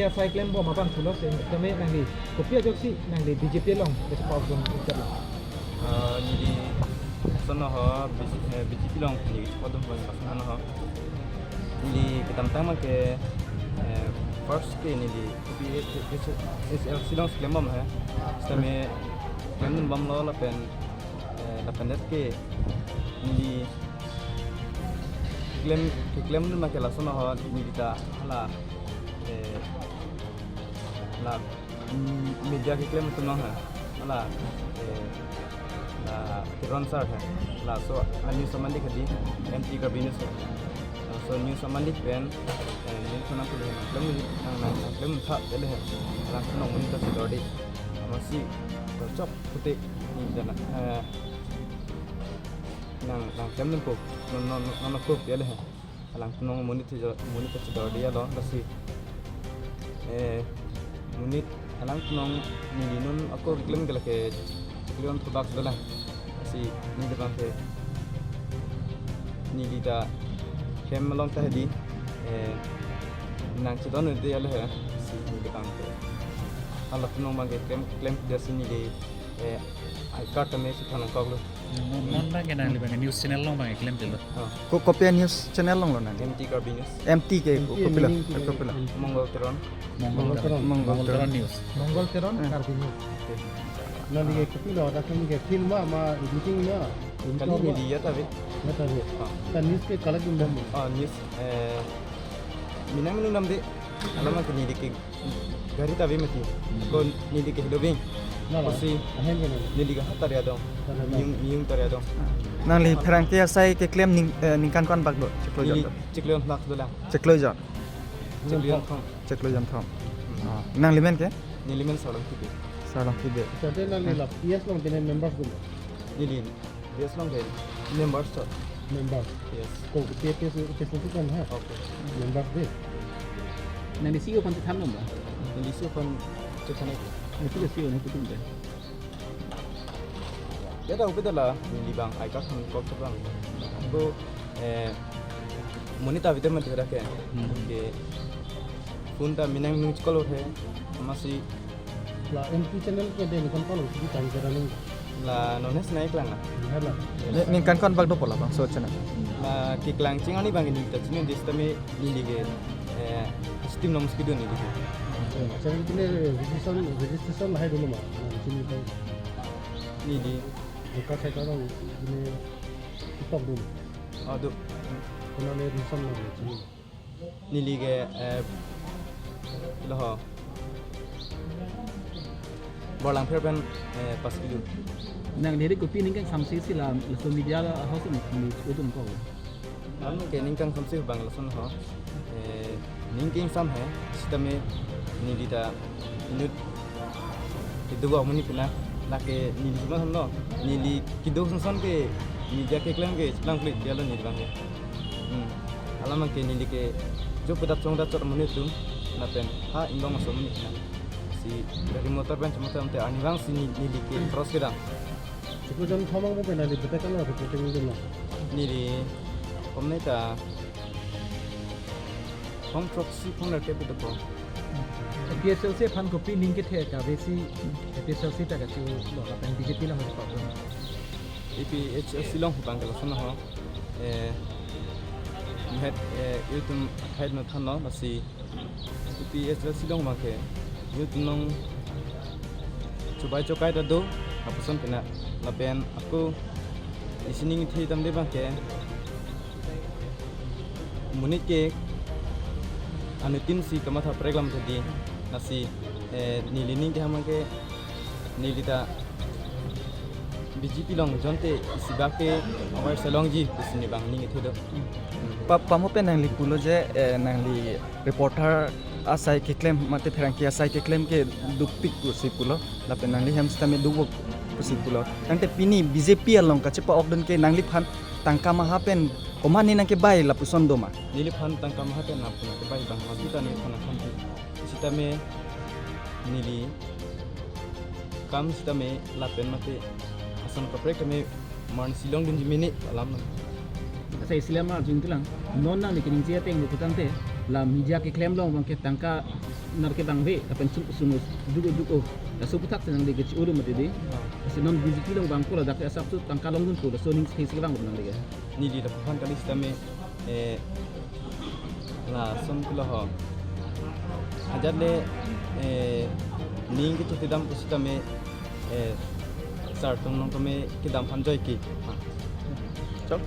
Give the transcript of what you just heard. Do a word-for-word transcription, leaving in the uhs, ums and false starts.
Asai klembom abang pulo setame nangli kopi ajoksi nangli B J P along kachepakdun ikatlo? Ah, neli lason ho B J, eh, B J P along neli kachepakdun abang lason ho. Neli kedamtang abangke, eh, first ke neli kopi H S L C along klembom he. Setame klemdunbomlo lapen, eh, lapen det ke neli klem, keklemdun abangke lason ho neli ta hala, eh, la, mm, media keklem atum along he. Hala, eh, la Teron sir he. Laso a-news samandi kadi M T Karbi News he. Laso news samandi pen, eh, news nangkuli nangklem, nang, nang, nangklem tha tele he. Alangtum non monit ta chedor dei. Amatsi chok pute neli ta na, eh, nang, nangklemdunpo. Non, non, non, non ko tele he. Alangtum non monit chedor, monit ta chedor dei alo, lasi, eh, monit alangtum non neli non ako keklem ke lake chiklo jon thobak dolang. Lasi neli abangke neli ta hem along ta hedi, eh, nangchedon dei alo he. Lasi neli abangke alangtum non abangke klem, klem dasi neli, eh, I card tame si thanang koklo. Non, non abangke nangli abangke news channel along abangke klemdetlo? Oh. Ko, kopi a-news channel alonglo nangli? M T Karbi News. M T ke ko, M T kopilo? Meaning ke kopilo? Mongol Teron. Mongol Teron. Mongol Teron. Mongol Teron News. Mongol Teron, eh, Karbi News. Okay. Nangli ke kopilo, dak ke film ma, ma editing ma? Kali editor ma? Neli ya tabe. Ya tabe. Ah. Ta news ke collect dunbom? Ah, news, eh, minang minang nam de. Alam ke neli ke gari tabe mati. Hmm. Ko neli ke helo bing. Nala. Kosi. Ahem ke neli. Neli ke hat tari adong. Tari adong. Miyung, miyung tari adong. Nangli pherangke asai keklem ning, eh, ningkan ko-an bak do? Chiklo jon. Neli do? Chiklo jon bak dolang. Chiklo jon. Chiklo jon thom. Chiklo jon thom. Hmm. Ah, nangli men ke? Neli men Sarlong Kibe. Sarlong Kibe. Jadi nangli la P S along ke members dum? Neli P S along ke members to. Members. Yes. Ko P S, P S itu kan ha? Okay. Members dei. Nangli C E O aphan chethan non ba? Neli C E O aphan chethan ik. Itu C E O nangtum dei. Ya ta upe ta la, neli abang I card than kok abang. Ko, eh, monit ta video mati dak ke. Hmm. Ke phone ta minang nung chiklo he. Amatsi la M T channel ke dei ningkan ko-an si tang ke running? La non he snai klang na. Hala. Ni, ningkan ko-an bak dopo labangso channel? La keklang ching ani abang neli ta chini dei setame neli ke, eh, system nom skill neli ke. Channel ke registration, registration lahai dolo ma? Chini ko. Neli. Buka saya tahu ini TikTok dulu. Aduh. Kena le reason ma chini? Neli ke, eh, lo ho. Borlangpher pen, eh, pass kilo. Nangli kopi aning kangsamse si la, laso media house along nangli udun ko? Alam ke aning kangsamse abang lason ho. Eh, aning kangsam he, setame neli ta inut keduk amonit pina, lake neli cuma lo, neli keduk sonson ke media keklem ke cheplang klik dia lo neli abang ke. Hmm. Alam ke neli ke jo pedat chong dat chot amonit atum, lapen ha inglong aso amonit na. Si gari motor pen chuma tangte arnivang si neli, neli ke cross kedam. Chiklo jon thom abang pen neli betek kalo reporting dun lo? Neli kom neta thom throksi thom nerkep itu ko. A P H L C aphan kopi aning kethe kave si A P H L C ta kachiu lo lapen B J P along kachepakdun? A P H L C along abang ke lason ho. Eh, het, eh, itum het no than lo, lasi A P H L C along abang ke youth along chubai chokai ta do, lapuson pina lapen ako isi aning kethe dam dei abang ke monit ke anuttin si kamatha prek lam tadi, lasi, eh, neli aning kehang abang ke neli ta B J P along jonte isi bak ke awar salongji pusi neli abang aning kethe do. Pa, pamo pen nangli pulo je, eh, nangli reporter asai keklem mate pherangke asai keklem ke dukpik pusi pulo, lapen nangli hem setame dukvok pusi pulo. Tangte pini B J P along kachepa-okdun ke nangliphan tangka maha pen komat aning nangkebai lapuson do ma? Neliphan tangka maha pen lapu nangkebai abang mati ta neliphan akan ti. Sitame neli kam sitame lapen mate ason kaprek tame man silong dunji mene alam nang. Asai isi alam arjun tilang, non nangli keningje ateng lo putangte, la media keklem along abang ke tangka Nar kevang ave, lapen sum sum jugo jugo. Laso aputhak si nangli kechi-o do mati di. Lasi non B J P along vangpo, ladak ke asapso tangka longdunpo, laso aning si kevang nangli ke. Neli laphan kali sitame, eh, lason pulo ho. Ajat le, eh, ning kechethe dam pusitame, eh, sartung nong tame kedam aphan joike. Chok.